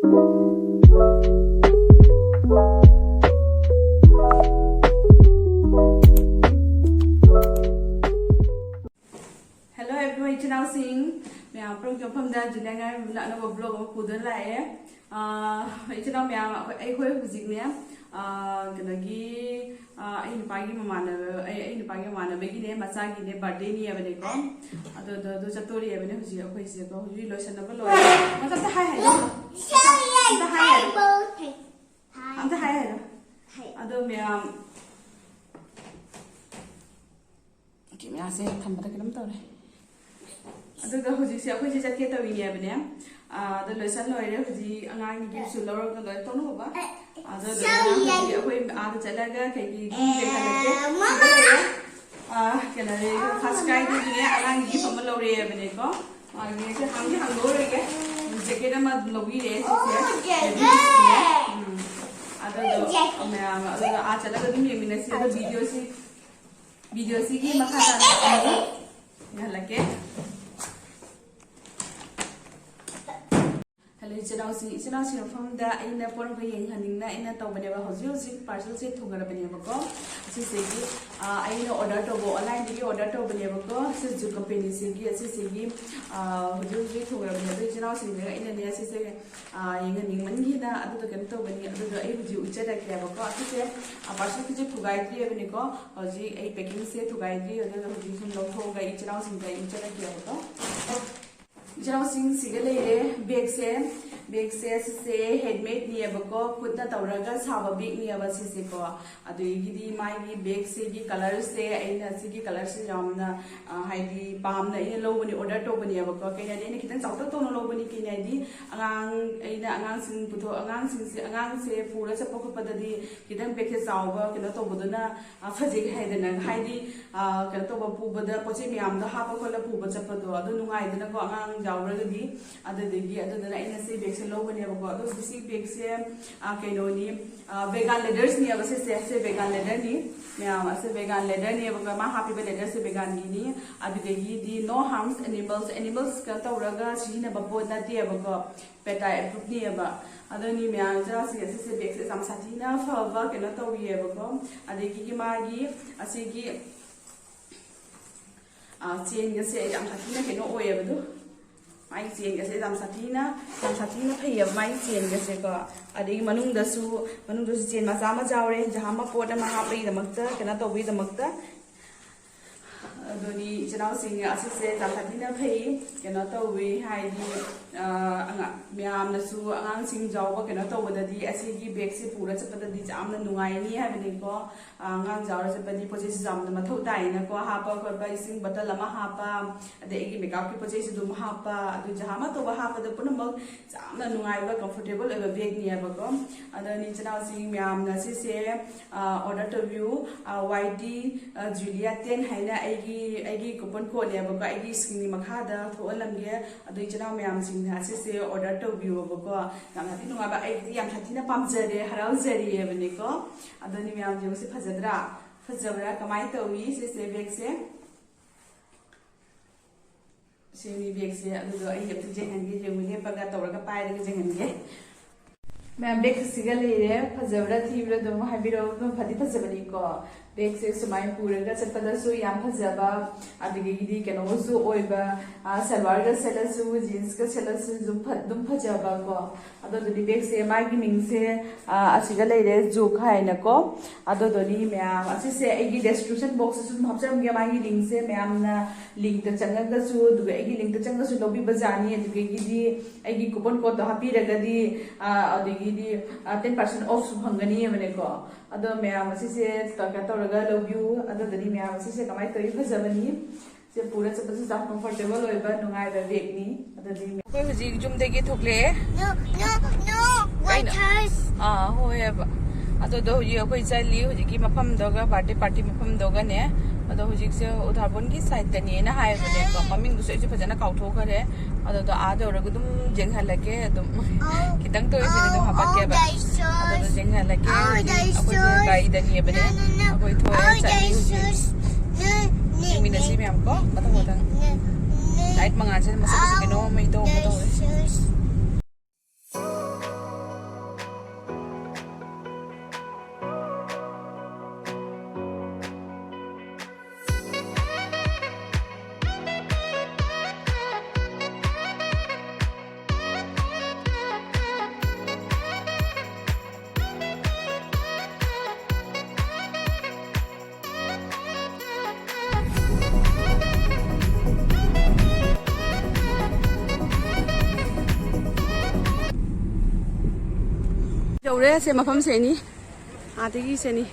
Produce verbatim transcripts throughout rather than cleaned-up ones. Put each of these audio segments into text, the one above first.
Hello everyone, ꯏꯆꯤꯟ ꯏꯅꯥꯎꯁꯤꯡ ꯃꯌꯥꯝ ꯄꯨꯝꯅꯃꯛꯀꯤ ꯃꯐꯝꯗ ꯖꯨꯅꯤꯌꯔ ꯉꯥꯏꯔꯝꯕꯅ ꯑꯅꯧꯕ vlog ꯑꯃ ꯄꯨꯗꯨꯅ ꯂꯥꯛꯑꯦ꯫ ꯑꯥ, ꯏꯆꯤꯟ ꯏꯅꯥꯎ ꯃꯌꯥꯝ, ꯑꯩꯈꯣꯏ, ꯑꯩꯈꯣꯏ ꯍꯧꯖꯤꯛꯅꯦ, ꯑꯥ, ꯀꯩꯅꯣꯒꯤ, ꯑꯥ, ꯑꯩ ꯅꯨꯄꯥꯒꯤ ꯃꯃꯥꯟꯅꯕ, ꯑꯩ, ꯑꯩ ꯅꯨꯄꯥꯒꯤ ꯃꯃꯥꯟꯅꯕꯒꯤꯅꯦ, ꯃꯆꯥꯒꯤꯅꯦ, birthday ꯅꯦꯕꯅꯦꯀꯣ꯫ ꯑꯗꯣ, ꯑꯗꯣ, ꯑꯗꯣ ꯆꯠꯇꯣꯔꯤꯑꯕꯅꯦ ꯍꯧꯖꯤꯛ ꯑꯩꯈꯣꯏꯁꯦꯀꯣ꯫ ꯍꯧꯖꯤꯛ ꯂꯣꯏꯁꯟꯅꯕ ꯂꯣꯏꯔꯦ꯫ ꯃꯊꯛꯇ ꯍꯥꯏ ꯍꯥꯏꯗꯣ꯫ ꯑꯝꯇ ꯍꯥꯏ ꯍꯥꯏꯗꯣ꯫ ꯑꯝꯇ ꯍꯥꯏ ꯍꯥꯏꯗꯣ꯫ ꯑꯗꯣ ꯃꯌꯥꯝ, ꯀꯦꯃꯦꯔꯥꯁꯦ ꯊꯝꯕꯗ ꯀꯩꯅꯣꯝ ꯇꯧꯔꯦ꯫ ꯑꯗꯨꯒ ꯍꯧꯖꯤꯛꯁꯦ ꯑꯩꯈꯣꯏꯁꯦ ꯆꯠꯀꯦ ꯇꯧꯔꯤꯅꯦꯕꯅꯦ꯫ ꯑꯥ, ꯑꯗꯣ ꯂꯣꯏꯁꯟ ꯂꯣꯏꯔꯦ꯫ ꯍꯧꯖꯤꯛ ꯑꯉꯥꯡꯒꯤ gift ꯁꯨ ꯂꯧꯔꯒ ꯂꯣꯏ ꯇꯧꯅꯕ꯫ ꯑꯗꯨꯗꯨꯅ ꯍꯧꯖꯤꯛ ꯑꯩꯈꯣꯏ ꯑꯥꯗ ꯆꯠꯂꯒ ꯀꯩꯒꯤ ꯈꯪꯗꯦ ꯈꯜꯂꯛꯀꯦ꯫ ꯁꯤꯗ ꯂꯩꯔꯦ꯫ ꯑꯥ, ꯀꯩꯅꯣ, first cry ꯗꯒꯤꯅꯦ ꯑꯉꯥꯡꯒꯤ gift ꯑꯃ ꯂꯧꯔꯛꯑꯦꯕꯅꯦꯀꯣ꯫ ꯃꯥꯒꯤ ꯁꯦ ꯍꯥꯡꯗꯤ ꯍꯥꯡꯗꯣꯛꯑꯔꯣꯏꯒꯦ꯫ Jacket ꯑꯃ ꯑꯗꯨꯝ ꯂꯧꯕꯤꯔꯦ ꯁꯤꯁꯦ꯫ Baby ꯒꯤꯅꯦ꯫ ꯎꯝ꯫ ꯑꯗꯨꯗꯣ ꯃꯌꯥꯝ ꯑꯗꯨꯒ ꯑꯥ ꯆꯠꯂꯒ ꯑꯗꯨꯝ ꯌꯦꯡꯃꯤꯟꯅꯁꯤ꯫ ꯑꯗꯣ video ꯁꯤ Video ꯁꯤꯒꯤ ꯃꯈꯥ ꯇꯥꯅ ꯑꯃꯨꯛ ꯌꯦꯡꯍꯜꯂꯛꯀꯦ꯫ Hello ꯏꯆꯤꯟ ꯏꯅꯥꯎꯁꯤꯡ, ꯏꯆꯤꯟ ꯏꯅꯥꯎꯁꯤꯡ ꯃꯐꯝꯗ ꯑꯩꯅ ꯄꯣꯠ ꯑꯃꯈꯛ ꯌꯦꯡꯍꯟꯅꯤꯡꯅ ꯑꯩꯅ ꯇꯧꯕꯅꯦꯕ꯫ ꯍꯧꯖꯤꯛ ꯍꯧꯖꯤꯛ parcel ꯁꯦ ꯊꯨꯡꯉꯔꯕꯅꯦꯕꯀꯣ꯫ ꯑꯁꯤꯁꯤꯒꯤ, ꯑꯥ, ꯑꯩꯅ order ꯇꯧꯕ, online ꯗꯒꯤ order ꯇꯧꯕꯅꯦꯕꯀꯣ꯫ ꯁꯤ Jute company ꯁꯤꯒꯤ, ꯑꯁꯤꯁꯤꯒꯤ, ꯑꯥ, ꯍꯧꯖꯤꯛ ꯍꯧꯖꯤꯛ ꯊꯨꯡꯉꯔꯕꯅꯦ꯫ ꯑꯗꯣ ꯏꯆꯤꯟ ꯏꯅꯥꯎꯁꯤꯡꯗ ꯑꯩꯅꯅꯦ ꯑꯁꯤꯁꯦ, ꯑꯥ, ꯌꯦꯡꯍꯟꯅꯤꯡꯃꯟꯈꯤꯅ ꯑꯗꯨꯗꯣ ꯀꯩꯅꯣ ꯇꯧꯕꯅꯤ꯫ ꯑꯗꯨꯗꯣ ꯑꯩ ꯍꯧꯖꯤꯛ ꯎꯠꯆꯔꯛꯀꯦꯕꯀꯣ꯫ ꯑꯁꯤꯁꯦ, ꯑꯥ, parcel ꯁꯦ ꯊꯨꯒꯥꯏꯗ꯭ꯔꯤꯕꯅꯤꯀꯣ꯫ ꯍꯧꯖꯤꯛ ꯑꯩ packing ꯁꯦ ꯊꯨꯒꯥꯏꯗ꯭ꯔꯤ, ꯑꯗꯨꯒ ꯍꯧꯖꯤꯛ ꯁꯨꯝ ꯂꯧꯊꯣꯛꯑꯒ ꯑꯩ ꯏꯆꯤꯟ ꯏꯅꯥꯎꯁꯤꯡꯗ ꯑꯩ ꯎꯠꯆꯔꯛꯀꯦꯕꯀꯣ꯫ ꯏꯆꯤꯟ ꯏꯅꯥꯎꯁꯤꯡ ꯁꯤꯒ ꯂꯩꯔꯦ bag ꯁꯦ꯫ Bag ꯁꯦ ꯁꯤꯁꯦ handmade ꯅꯦꯕꯀꯣ, ꯈꯨꯠꯅ ꯇꯧꯔꯒ ꯁꯥꯕ bag ꯅꯦꯕ ꯁꯤꯁꯦꯀꯣ꯫ ꯑꯗꯨꯗꯒꯤꯗꯤ ꯃꯥꯒꯤ bag ꯁꯤꯒꯤ colour ꯁꯦ ꯑꯩꯅ ꯁꯤꯒꯤ colour ꯁꯦ ꯌꯥꯝꯅ, ꯑ, ꯍꯥꯏꯗꯤ ꯄꯥꯝꯅ ꯑꯩꯅ ꯂꯧꯕꯅꯤ, order ꯇꯧꯕꯅꯦꯕꯀꯣ꯫ ꯀꯩꯅꯣ ꯍꯥꯏꯗꯤ ꯑꯩꯅ ꯈꯤꯇꯪ ꯆꯥꯎꯇꯛ ꯇꯧꯅ ꯂꯧꯕꯅꯤ꯫ ꯀꯩꯅꯣ ꯍꯥꯏꯗꯤ ꯑꯉꯥꯡ, ꯑꯩꯅ ꯑꯉꯥꯡꯁꯤꯡ ꯄꯨꯊꯣꯛ-, ꯑꯉꯥꯡꯁꯤꯡꯁꯦ, ꯑꯉꯥꯡꯁꯦ ꯄꯨꯔ ꯆꯠꯄ ꯈꯣꯠꯄꯗꯗꯤ ꯈꯤꯇꯪ bag ꯁꯦ ꯆꯥꯎꯕ ꯀꯩꯅꯣ ꯇꯧꯕꯗꯨꯅ, ꯑ, ꯐꯖꯩ ꯍꯥꯏꯗꯅ, ꯍꯥꯏꯗꯤ, ꯑ, ꯀꯩꯅꯣ ꯇꯧꯕ ꯄꯨꯕꯗ ꯄꯣꯠ ꯆꯩ ꯃꯌꯥꯝꯗꯣ ꯍꯥꯞꯄ ꯈꯣꯠꯂ ꯄꯨꯕ ꯆꯠꯄꯗꯣ ꯑꯗꯨ ꯅꯨꯡꯉꯥꯏꯗꯅꯀꯣ ꯑꯉꯥꯡ ꯌꯥꯎꯔꯒꯗꯤ꯫ ꯑꯗꯨꯗꯒꯤ, ꯑꯗꯨꯗꯨꯅ ꯑꯩꯅ ꯁꯤ bag ꯂꯧꯕꯅꯦꯕꯀꯣ꯫ ꯑꯗꯣ ꯍꯧꯖꯤꯛ ꯁꯤ ꯕꯦꯒꯁꯦ ꯀꯩꯅꯣꯅꯤ, ꯕꯦꯒꯥꯟ ꯂꯦꯗꯔꯁꯅꯦꯕ ꯁꯤꯁꯦ꯫ ꯁꯦ ꯕꯦꯒꯥꯟ ꯂꯦꯗꯔꯅꯤ ꯃꯌꯥꯝ, ꯑꯁꯦ ꯕꯦꯒꯥꯟ ꯂꯦꯗꯔꯅꯦꯕꯀꯣ꯫ ꯃꯥ ꯍꯥꯞꯄꯤꯕ ꯂꯦꯗꯔꯁꯦ ꯕꯦꯒꯥꯟꯒꯤꯅꯤ꯫ ꯑꯗꯨꯗꯒꯤꯗꯤ no harms animals, animals ꯀꯩꯅꯣ ꯇꯧꯔꯒ ꯁꯤꯖꯤꯟꯅꯕ ꯄꯣꯠ ꯅꯠꯇꯦꯕꯀꯣ, PETA ꯑꯦꯄ꯭ꯔꯨꯞꯅꯦꯕ꯫ ꯑꯗꯨꯅꯤ ꯃꯌꯥꯝ, ꯏꯆꯥꯁꯤꯡ ꯑꯁꯤꯁꯦ ꯕꯦꯒꯁꯦ ꯌꯥꯝ ꯁꯥꯊꯤꯅ ꯐꯕ ꯀꯩꯅꯣ ꯇꯧꯔꯤꯑꯕꯀꯣ꯫ ꯑꯗꯒꯤ ꯃꯥꯒꯤ ꯑꯁꯤꯒꯤ ꯆꯦꯟꯒꯁꯦ ꯌꯥꯝ ꯁꯥꯊꯤꯅ ꯀꯩꯅꯣ ꯑꯣꯏꯌꯦꯕꯗꯣ꯫ ꯃꯥꯒꯤ ꯆꯦꯟꯒꯁꯦ ꯌꯥꯝ ꯁꯥꯊꯤꯅ, ꯌꯥꯝ ꯁꯥꯊꯤꯅ ꯐꯩꯌꯦꯕ ꯃꯥꯒꯤ ꯆꯦꯟꯒꯁꯦꯀꯣ꯫ ꯑꯗꯒꯤ ꯃꯅꯨꯡꯗꯁꯨ, ꯃꯅꯨꯡꯗꯁꯨ ꯆꯦꯟ ꯃꯆꯥ ꯑꯃ ꯌꯥꯎꯔꯦ, ꯖꯍꯥ ꯑꯃ ꯄꯣꯠ ꯑꯃ ꯍꯥꯞꯄꯒꯤꯗꯃꯛꯇ, ꯀꯩꯅꯣ ꯇꯧꯕꯒꯤꯗꯃꯛꯇ꯫ ꯑꯗꯨꯅꯤ ꯏꯆꯤꯟ ꯏꯅꯥꯎꯁꯤꯡ ꯑꯁꯤꯁꯦ ꯌꯥꯝ ꯁꯥꯊꯤꯅ ꯐꯩ, ꯀꯩꯅꯣ ꯇꯧꯋꯤ ꯍꯥꯏꯗꯤ, ꯑꯉꯥꯡ ꯃꯌꯥꯝꯅꯁꯨ, ꯑꯉꯥꯡꯁꯤꯡ ꯌꯥꯎꯕ ꯀꯩꯅꯣ ꯇꯧꯕꯗꯗꯤ ꯑꯁꯤꯒꯤ ꯕꯦꯒꯁꯦ ꯄꯨꯔ ꯆꯠꯄꯗꯗꯤ ꯌꯥꯝꯅ ꯅꯨꯡꯉꯥꯏꯅꯤ ꯍꯥꯏꯕꯅꯤꯀꯣ꯫ ꯑꯉꯥꯡ ꯌꯥꯎꯔ ꯆꯠꯄꯗꯤ ꯄꯣꯠ ꯆꯩꯁꯨ ꯌꯥꯝꯅ ꯃꯊꯧ ꯇꯥꯏꯅꯀꯣ꯫ ꯍꯥꯞꯄ ꯈꯣꯠꯄ, ꯏꯁꯤꯡ ꯕꯣꯇꯜ ꯑꯃ ꯍꯥꯞꯄ, ꯑꯗꯩ ꯑꯩꯒꯤ ꯃꯦꯀꯞꯀꯤ ꯄꯣꯠ ꯆꯩꯁꯨ ꯑꯗꯨꯝ ꯍꯥꯞꯄ, ꯑꯗꯨ ꯖꯍꯥ ꯑꯃ ꯇꯧꯕ ꯍꯥꯞꯄꯗ ꯄꯨꯝꯅꯃꯛ ꯌꯥꯝꯅ ꯅꯨꯡꯉꯥꯏꯕ, ꯀꯝꯐꯣꯔꯇꯦꯕꯜ ꯑꯣꯏꯕ ꯕꯦꯒꯅꯦꯕꯀꯣ꯫ ꯑꯗꯣ ꯏꯆꯤꯟ ꯏꯅꯥꯎꯁꯤꯡ ꯃꯌꯥꯝꯅ ꯁꯤꯁꯦ ꯑꯣꯔꯗꯔ ꯇꯧꯕꯤꯌꯨ꯫ ꯋꯥꯏ ꯇꯤ ꯖꯨꯂꯤꯌꯥ ꯇꯦꯟ ꯍꯥꯏꯅ ꯑꯩꯒꯤ, ꯑꯩꯒꯤ ꯀꯨꯄꯟ ꯀꯣꯗꯅꯦꯕꯀꯣ, ꯑꯩꯒꯤ ꯁ꯭ꯀ꯭ꯔꯤꯟꯒꯤ ꯃꯈꯥꯗ ꯊꯣꯛꯍꯜꯂꯝꯒꯦ꯫ ꯑꯗꯣ ꯏꯆꯤꯟ ꯏꯅꯥꯎ ꯃꯌꯥꯝꯁꯤꯡꯅ ꯁꯤꯁꯦ ꯑꯣꯔꯗꯔ ꯇꯧꯕꯤꯌꯣꯕꯀꯣ꯫ ꯌꯥꯝ ꯁꯥꯊꯤ ꯅꯨꯡꯉꯥꯏꯕ, ꯑꯩꯗꯤ ꯌꯥꯝ ꯁꯥꯊꯤꯅ ꯄꯥꯝꯖꯔꯦ, ꯍꯔꯥꯎꯖꯔꯤꯑꯕꯅꯤꯀꯣ꯫ ꯑꯗꯨꯅꯤ ꯃꯌꯥꯝ, ꯌꯦꯡꯉꯨꯁꯦ, ꯐꯖꯗ꯭ꯔꯥ? ꯐꯖꯕ꯭ꯔꯥ? ꯀꯃꯥꯏꯅ ꯇꯧꯏ ꯁꯤꯁꯦ ꯕꯦꯒꯁꯦ? ꯁꯤꯅꯤ ꯕꯦꯒꯁꯦ꯫ ꯑꯗꯨꯗꯣ ꯑꯩ ꯑꯝꯇ ꯌꯦꯡꯍꯟꯒꯦ, ꯌꯦꯡꯉꯨ, ꯂꯦꯞꯄꯒ ꯇꯧꯔꯒ ꯄꯥꯏꯔꯒ ꯌꯦꯡꯍꯟꯒꯦ꯫ ꯃꯌꯥꯝ, ꯕꯦꯒꯁꯤꯒ ꯂꯩꯔꯦ꯫ ꯐꯖꯕ꯭ꯔꯥ ꯊꯤꯕ꯭ꯔꯥ ꯑꯗꯨꯝ ꯍꯥꯏꯕꯤꯔꯛꯑꯣ꯫ ꯑꯗꯨꯝ ꯐꯗꯤ ꯐꯖꯕꯅꯤꯀꯣ꯫ ꯕꯦꯒꯁꯦ ꯁꯨꯃꯥꯏꯅ ꯄꯨꯔꯒ ꯆꯠꯄꯗꯁꯨ ꯌꯥꯝ ꯐꯖꯕ, ꯑꯗꯒꯤꯗꯤ ꯀꯩꯅꯣꯒꯁꯨ ꯑꯣꯏꯕ, ꯁꯜꯋꯥꯔꯒ ꯁꯦꯠꯂꯁꯨ, ꯖꯤꯟꯁꯀ ꯁꯦꯠꯂꯁꯨ ꯑꯗꯨꯝ ꯐ-, ꯑꯗꯨꯝ ꯐꯖꯕꯀꯣ꯫ ꯑꯗꯣ ꯑꯗꯨꯗꯤ ꯕꯦꯒꯁꯦ, ꯃꯥꯒꯤ ꯃꯤꯡꯁꯦ, ꯑ, ꯑꯁꯤꯗ ꯂꯩꯔꯦ, ꯖꯨꯛ ꯍꯥꯏꯅꯀꯣ꯫ ꯑꯗꯨꯗꯨꯅꯤ ꯃꯌꯥꯝ, ꯑꯁꯤꯁꯦ ꯑꯩꯒꯤ ꯗꯦꯁꯀ꯭ꯔꯤꯞꯁꯟ ꯕꯣꯛꯁꯇꯁꯨ ꯑꯗꯨꯝ ꯍꯥꯞꯆꯔꯝꯒꯦ꯫ ꯃꯥꯒꯤ ꯂꯤꯡꯁꯦ ꯃꯌꯥꯝꯅ ꯂꯤꯡꯇ ꯆꯪꯉꯒꯁꯨ, ꯑꯗꯨꯒ ꯑꯩꯒꯤ ꯂꯤꯡꯇ ꯆꯪꯉꯒꯁꯨ ꯂꯧꯕꯤꯕ ꯌꯥꯅꯤ꯫ ꯑꯗꯨꯗꯒꯤꯗꯤ ꯑꯩꯒꯤ ꯀꯨꯄꯟ ꯀꯣꯗꯇꯣ ꯍꯥꯞꯄꯤꯔꯒꯗꯤ, ꯑ, ꯑꯗꯒꯤꯗꯤ, ꯑ, ꯇꯦꯟ ꯄꯥꯔꯁꯦꯟ ꯑꯣꯐꯁꯨ ꯐꯪꯒꯅꯤꯕꯅꯦꯀꯣ꯫ ꯑꯗꯣ ꯃꯌꯥꯝ ꯑꯁꯤꯁꯦ ꯀꯩꯅꯣ ꯇꯧꯔꯒ ꯂꯧꯕꯤꯌꯨ꯫ ꯑꯗꯨꯗꯨꯅꯤ ꯃꯌꯥꯝ ꯑꯁꯤꯁꯦ ꯀꯃꯥꯏꯅ ꯇꯧꯋꯤ? ꯐꯖꯕꯅꯤ꯫ ꯁꯦ ꯄꯨꯔ ꯆꯠꯄꯁꯨ ꯌꯥꯝ ꯀꯝꯐꯣꯔꯇꯦꯕꯜ ꯑꯣꯏꯕ, ꯅꯨꯡꯉꯥꯏꯕ ꯕꯦꯒꯅꯤ꯫ ꯑꯗꯨꯗꯤ ꯑꯩꯈꯣꯏ ꯍꯧꯖꯤꯛ ꯌꯨꯝꯗꯒꯤ ꯊꯣꯛꯂꯛꯑꯦ꯫ No, no, no, white ꯑꯩꯅ house. ꯑꯥ, ꯍꯣꯏ ꯍꯥꯏꯕ꯫ ꯑꯗꯨꯗꯣ ꯍꯧꯖꯤꯛ ꯑꯩꯈꯣꯏ ꯆꯠꯂꯤ ꯍꯧꯖꯤꯛꯀꯤ ꯃꯐꯝꯗꯨꯒ, ꯕꯥꯔꯗꯦ ꯄꯥꯔꯇꯤ ꯃꯐꯝꯗꯨꯒꯅꯦ꯫ ꯑꯗꯣ ꯍꯧꯖꯤꯛꯁꯦ ꯎꯊꯥꯕꯣꯟꯒꯤ ꯁꯥꯏꯠꯇꯅꯦꯅ ꯍꯥꯏꯕꯅꯦꯀꯣ꯫ ꯃꯃꯤꯡꯗꯨꯁꯨ ꯑꯩꯁꯨ ꯐꯖꯅ ꯀꯥꯎꯊꯣꯛꯈ꯭ꯔꯦ꯫ ꯑꯗꯨꯗꯣ ꯑꯥꯗ ꯌꯧꯔꯒ ꯑꯗꯨꯝ ꯌꯦꯡꯍꯜꯂꯛꯀꯦ꯫ ꯑꯗꯨꯝ ꯈꯤꯇꯪ ꯇꯣꯏꯁꯤꯅ ꯑꯗꯨꯝ ꯍꯥꯄꯛꯀꯦꯕ꯫ ꯑꯗꯨꯗꯣ ꯌꯦꯡꯍꯜꯂꯛꯀꯦ꯫ ꯍꯧꯖꯤꯛ ꯑꯩꯈꯣꯏꯁꯦ ꯒꯥꯔꯤꯗꯅꯦꯕꯅꯦ꯫ ꯑꯩꯈꯣꯏ ꯊꯣꯛꯑꯦ, ꯆꯠꯂꯤ ꯍꯧꯖꯤꯛ꯫ ꯌꯦꯡꯃꯤꯟꯅꯁꯤ ꯃꯌꯥꯝ ꯀꯣ, ꯃꯊꯪ ꯃꯊꯪ꯫ ꯂꯥꯏꯠ ꯃꯉꯥꯜꯁꯦ ꯃꯁꯛ ꯃꯁꯛ ꯀꯩꯅꯣ ꯑꯃ ꯏꯇꯧ ꯑꯃ ꯇꯧꯋꯦ꯫ ꯌꯧꯔꯦ꯫ ꯁꯦ ꯃꯐꯝꯁꯦ ꯑꯅꯤ, ꯑꯥꯗꯒꯤ ꯁꯦꯅꯤ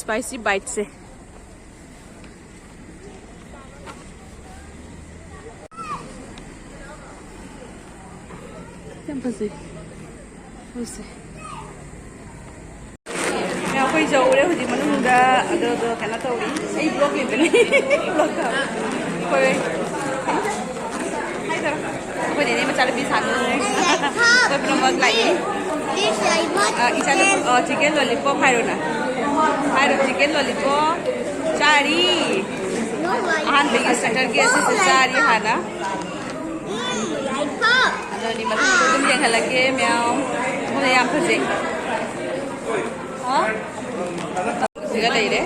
ꯁ꯭ꯄꯥꯏꯁꯤ ꯕꯥꯏꯠꯁꯦ꯫ ꯌꯥꯝ ꯐꯖꯩ꯫ ꯍꯧꯖꯤꯛꯁꯦ꯫ ꯑꯩꯈꯣꯏ ꯌꯧꯔꯦ ꯍꯧꯖꯤꯛ ꯃꯅꯨꯡꯗ꯫ ꯑꯗꯣ, ꯑꯗꯣ ꯀꯩꯅꯣ ꯇꯧꯔꯤ꯫ ꯑꯩ ꯕ꯭ꯂꯣꯛ ꯌꯦꯡꯕꯅꯤ꯫ ꯕ꯭ꯂꯣꯛ ꯇꯧꯔꯤ꯫ ꯑꯩꯈꯣꯏ, ꯍꯥꯏ ꯇꯧꯔꯣ꯫ ꯑꯩꯈꯣꯏ ꯅꯦꯅꯦ ꯃꯆꯥꯅꯨꯄꯤ ꯁꯥꯅꯨ꯫ ꯑꯩꯈꯣꯏ ꯄꯨꯝꯅꯃꯛ ꯂꯥꯛꯏ꯫ ꯑ, ꯏꯆꯥꯅꯨꯄꯤ, ꯑ, ꯆꯤꯀꯟ ꯂꯣꯂꯤꯄꯣꯞ ꯍꯥꯏꯔꯣꯅ꯫ ꯍꯥꯏꯔꯣ, ꯆꯤꯀꯟ ꯂꯣꯂꯤꯄꯣꯞ ꯆꯥꯔꯤ꯫ ꯑꯍꯥꯟꯕꯒꯤ ꯁꯦꯟꯇꯔꯒꯤ ꯑꯁꯤꯁꯨ ꯆꯥꯔꯤ ꯍꯥꯟꯅ꯫ ꯑꯗꯨꯅꯤ ꯃꯊꯪꯗ ꯑꯗꯨꯝ ꯌꯦꯡꯍꯜꯂꯛꯀꯦ ꯃꯌꯥꯝ꯫ ꯃꯣꯏ ꯌꯥꯝ ꯐꯖꯩ꯫ ꯍꯥ? ꯁꯤꯒ ꯂꯩꯔꯦ꯫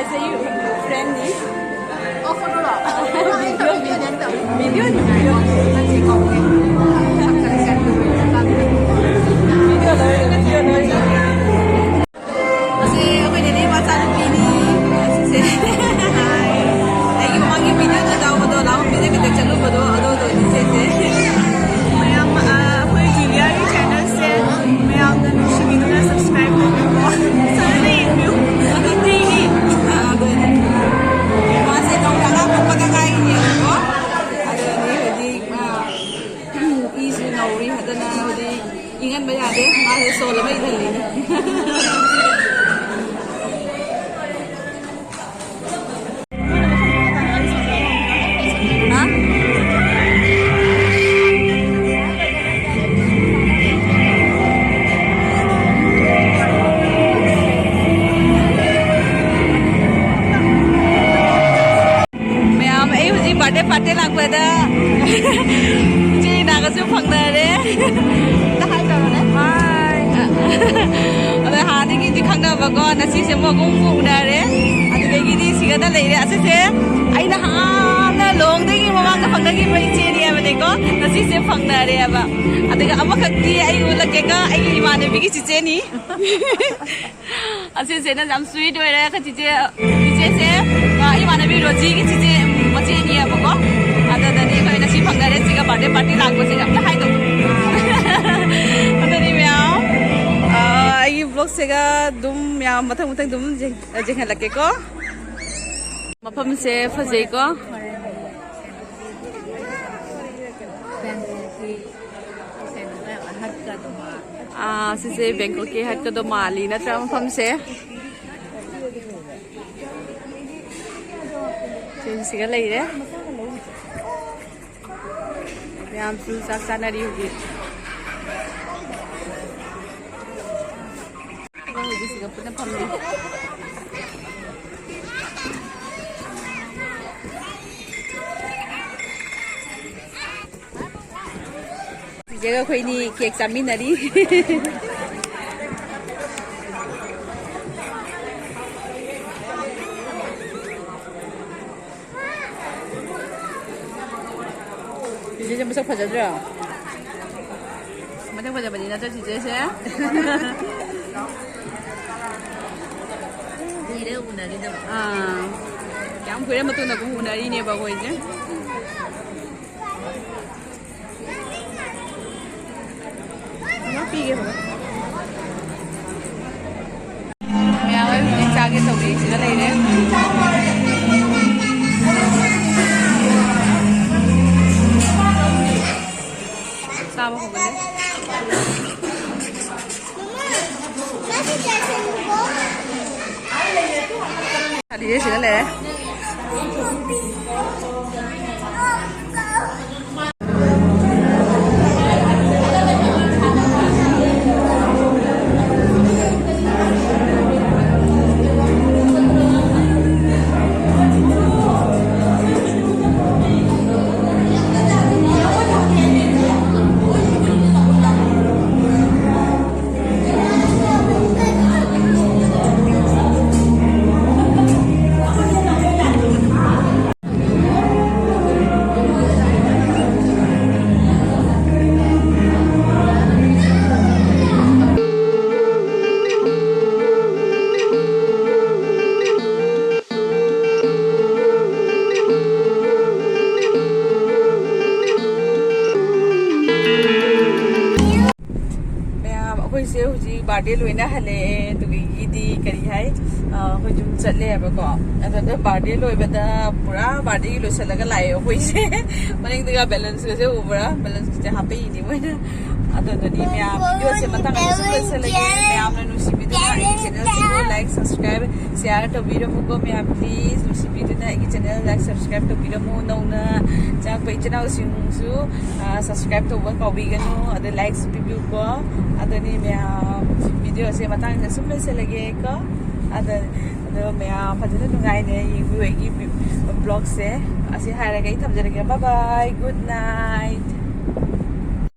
ꯐ꯭ꯔꯦꯟꯅꯤ꯫ ꯑꯣ, ꯐꯣꯇꯣꯔꯣ? Video, video. ꯚꯤꯗꯤꯑꯣꯅꯤ, ꯚꯤꯗꯤꯑꯣ꯫ ꯚꯤꯗꯤꯑꯣ ꯂꯧꯔꯦ, ꯚꯤꯗꯤꯑꯣ ꯂꯧꯔꯦ꯫ ꯑꯁꯤ ꯑꯩꯈꯣꯏ ꯅꯦꯅꯦ ꯃꯆꯥꯅꯨꯄꯤꯅꯤ꯫ ꯑꯁꯤꯁꯦ ꯑꯩꯒꯤ ꯃꯃꯥꯡꯒꯤ ꯚꯤꯗꯤꯑꯣꯗ ꯌꯥꯎꯕꯗꯣ, ꯂꯥꯍꯣꯡ ꯚꯤꯗꯤꯑꯣ ꯈꯤꯇꯪ ꯆꯠꯂꯨꯕꯗꯣ, ꯑꯗꯨꯗꯣ ꯏꯆꯦꯁꯦ꯫ ꯃꯌꯥꯝ, ꯑ, ꯑꯩꯈꯣꯏ ꯖꯨꯂꯤꯌꯥꯒꯤ ꯆꯦꯅꯦꯜꯁꯦ ꯃꯌꯥꯝꯅ ꯅꯨꯡꯁꯤꯕꯤꯗꯨꯅ subscribe ꯇꯧꯕꯤꯌꯨꯀꯣ꯫ ꯐꯖꯅ ꯌꯦꯡꯕꯤꯌꯨ꯫ ꯑꯗꯨ ꯇꯤꯚꯤ꯫ ꯑ, ꯑꯗꯨꯅꯦ꯫ ꯃꯥꯁꯦ ꯅꯧꯅ ꯑꯉꯥꯡ ꯄꯣꯛꯄꯗ ꯉꯥꯏꯔꯤꯅꯦꯕꯀꯣ꯫ ꯑꯗꯨꯅꯤ ꯍꯧꯖꯤꯛ, ꯑ, ꯏꯁꯨ ꯅꯧꯔꯤ ꯍꯥꯏꯗꯅ ꯍꯧꯖꯤꯛ ꯏꯪꯍꯟꯕ ꯌꯥꯗꯦ꯫ ꯃꯥꯁꯦ ꯁꯣꯜ ꯑꯃ ꯏꯜꯍꯜꯂꯤꯅꯦ꯫ ꯍꯥ? ꯃꯌꯥꯝ, ꯑꯩ ꯍꯧꯖꯤꯛ ꯕꯥꯔꯗꯦ ꯄꯥꯔꯇꯤ ꯂꯥꯛꯄꯗ ꯏꯆꯦ ꯏꯅꯥꯒꯁꯨ ꯐꯪꯅꯔꯦ꯫ ꯑꯝꯇ ꯍꯥꯏ ꯇꯧꯔꯣꯅꯦ꯫ ꯍꯥꯏ꯫ ꯑꯗ ꯍꯥꯟꯅꯗꯒꯤꯗꯤ ꯈꯪꯅꯕꯀꯣ, ꯉꯁꯤꯁꯦ ꯑꯃꯨꯛ ꯑꯃꯨꯛ ꯎꯅꯔꯦ꯫ ꯑꯗꯨꯗꯒꯤꯗꯤ ꯁꯤꯒꯗ ꯂꯩꯔꯦ꯫ ꯑꯁꯤꯁꯦ ꯑꯩꯅ ꯍꯥꯟꯅ ꯂꯨꯍꯣꯡꯗꯒꯤ ꯃꯃꯥꯡꯗ ꯐꯪꯅꯈꯤꯕ ꯏꯆꯦꯅꯤ ꯍꯥꯏꯕꯅꯤꯀꯣ꯫ ꯉꯁꯤꯁꯦ ꯐꯪꯅꯔꯦꯕ꯫ ꯑꯗꯨꯒ ꯑꯃꯈꯛꯇꯤ ꯑꯩ ꯎꯠꯂꯛꯀꯦꯀꯣ, ꯑꯩꯒꯤ ꯏꯃꯥꯟꯅꯕꯤꯒꯤ ꯆꯤꯆꯦꯅꯤ꯫ ꯑꯁꯤꯁꯦꯅ ꯌꯥꯝ sweet ꯑꯣꯏꯔꯦ꯫ ꯑꯩꯈꯣꯏ ꯆꯤꯆꯦ, ꯆꯤꯆꯦꯁꯦ, ꯑ, ꯏꯃꯥꯟꯅꯕꯤ ꯔꯣꯖꯤꯒꯤ ꯆꯤꯆꯦ, ꯎꯝ, ꯃꯆꯦꯅꯤꯌꯦꯕꯀꯣ꯫ ꯑꯗꯨꯗꯅꯤ ꯑꯩꯈꯣꯏ ꯉꯁꯤ ꯐꯪꯅꯔꯦ꯫ ꯁꯤꯒ ꯕꯥꯔꯗꯦ ꯄꯥꯔꯇꯤ ꯂꯥꯛꯄꯁꯤꯒ ꯑꯝꯇ ꯍꯥꯏꯗꯧ꯫ ꯑꯗꯨꯅꯤ ꯃꯌꯥꯝ, ꯑ, ꯑꯩꯒꯤ ꯕ꯭ꯂꯣꯒꯁꯤꯒ ꯑꯗꯨꯝ ꯃꯌꯥꯝ ꯃꯊꯪ ꯃꯊꯪ ꯑꯗꯨꯝ ꯌꯦꯡ-, ꯌꯦꯡꯍꯜꯂꯛꯀꯦꯀꯣ꯫ ꯃꯐꯝꯁꯦ ꯐꯖꯩꯀꯣ꯫ ꯑꯥ, ꯁꯤꯁꯦ ꯕꯦꯡꯀꯣꯛꯀꯤ ꯍꯠꯀꯗꯣ ꯃꯥꯜꯂꯤ ꯅꯠꯇ꯭ꯔꯥ ꯃꯐꯝꯁꯦ? ꯁꯤꯒ ꯂꯩꯔꯦ꯫ ꯃꯌꯥꯝꯁꯨ ꯆꯥꯛ ꯆꯥꯅꯔꯤ ꯍꯧꯖꯤꯛ꯫ ꯍꯧꯖꯤꯛꯁꯤꯒ ꯄꯨꯟꯅ ꯐꯝꯃꯤ꯫ ꯆꯤꯆꯦꯒ ꯑꯩꯈꯣꯏꯅꯤ ꯀꯦꯛ ꯆꯥꯃꯤꯟꯅꯔꯤ꯫ ꯐꯖꯗ꯭ꯔꯣ? ꯃꯁꯛ ꯐꯖꯕꯅꯤ ꯅꯠꯇ꯭ꯔ ꯆꯤꯆꯦꯁꯦ? ꯀꯨꯏꯔꯦ ꯎꯅꯈꯤꯗꯕ꯫ ꯑꯥ, ꯌꯥꯝ ꯀꯨꯏꯔꯦ ꯃꯇꯨꯡꯗ ꯑꯃꯨꯛ ꯎꯅꯔꯤꯅꯦꯕ ꯑꯩꯈꯣꯏꯁꯦ꯫ ꯄꯤꯒꯦ ꯕꯕꯥ꯫ ꯃꯌꯥꯝ ꯍꯧꯖꯤꯛ ꯆꯥꯒꯦ ꯇꯧꯕꯤꯁꯤꯗ ꯂꯩꯔꯦ꯫ ꯆꯥꯕ ꯍꯧꯒꯠꯂꯦ꯫ ꯁꯥꯗꯤꯁꯦ ꯁꯤꯗ ꯂꯩꯔꯦ꯫ ꯃꯌꯥꯝ, ꯑꯩꯈꯣꯏꯁꯦ ꯍꯧꯖꯤꯛ ꯕꯥꯔꯗꯦ ꯂꯣꯏꯅ ꯍꯜꯂꯛꯑꯦ꯫ ꯑꯗꯨꯗꯒꯤꯗꯤ ꯀꯔꯤ ꯍꯥꯏ, ꯑ, ꯑꯩꯈꯣꯏ ꯌꯨꯝ ꯆꯠꯂꯦꯕꯀꯣ꯫ ꯑꯗꯨꯗ ꯕꯥꯔꯗꯦ ꯂꯣꯏꯕꯗ ꯄꯨꯔꯥ ꯕꯥꯔꯗꯦꯒꯤ ꯂꯣꯏꯁꯤꯜꯂꯒ ꯂꯥꯛꯑꯦ ꯑꯩꯈꯣꯏꯁꯦ꯫ ꯃꯅꯤꯡꯗꯒ ꯕꯦꯂꯨꯟꯁꯀꯁꯦ ꯎꯕ꯭ꯔꯥ? ꯕꯦꯂꯨꯟꯁꯀꯁꯦ ꯍꯥꯞꯄꯛꯏꯅꯦ ꯃꯣꯏꯅ꯫ ꯑꯗꯨꯗꯨꯗꯤ ꯃꯌꯥꯝ, ꯚꯤꯗꯤꯑꯣꯁꯦ ꯃꯇꯥꯡ ꯑꯁꯤꯗ ꯂꯣꯏꯁꯤꯜꯂꯒꯦ꯫ ꯃꯌꯥꯝꯅ ꯅꯨꯡꯁꯤꯕꯤꯗꯨꯅ ꯑꯩꯒꯤ ꯆꯦꯅꯦꯜꯁꯤꯕꯨ ꯂꯥꯏꯛ, ꯁꯕꯁꯀ꯭ꯔꯥꯏꯕ, ꯁꯤꯌꯥꯔ ꯇꯧꯕꯤꯔꯝꯃꯨꯀꯣ ꯃꯌꯥꯝ꯫ ꯄ꯭ꯂꯤꯖ ꯅꯨꯡꯁꯤꯕꯤꯗꯨꯅ ꯑꯩꯒꯤ ꯆꯦꯅꯦꯜ ꯂꯥꯏꯛ, ꯁꯕꯁꯀ꯭ꯔꯥꯏꯕ ꯇꯧꯕꯤꯔꯝꯃꯨ꯫ ꯅꯧꯅ ꯆꯪꯉꯛꯄ ꯏꯆꯤꯟ ꯏꯅꯥꯎꯁꯤꯡꯁꯨ, ꯑ, ꯁꯕꯁꯀ꯭ꯔꯥꯏꯕ ꯇꯧꯕ ꯀꯥꯎꯕꯤꯒꯅꯨ꯫ ꯑꯗ ꯂꯥꯏꯛꯁꯨ ꯄꯤꯕꯤꯌꯨꯀꯣ꯫ ꯑꯗꯨꯅꯤ ꯃꯌꯥꯝ, ꯚꯤꯗꯤꯑꯣꯁꯦ ꯃꯇꯥꯡꯁꯤꯗ ꯁꯨꯝ ꯂꯣꯏꯁꯤꯜꯂꯒꯦꯀꯣ꯫ ꯑꯗ, ꯑꯗꯣ ꯃꯌꯥꯝ ꯐꯖꯅ ꯅꯨꯡꯉꯥꯏꯅ ꯌꯦꯡꯕꯤꯌꯨ ꯑꯩꯒꯤ ꯕ꯭ꯂꯣꯒꯁꯦ꯫ ꯑꯁꯤ ꯍꯥꯏꯔꯒ ꯑꯩ ꯊꯝꯖꯔꯒꯦ꯫ Bye bye, good night꯫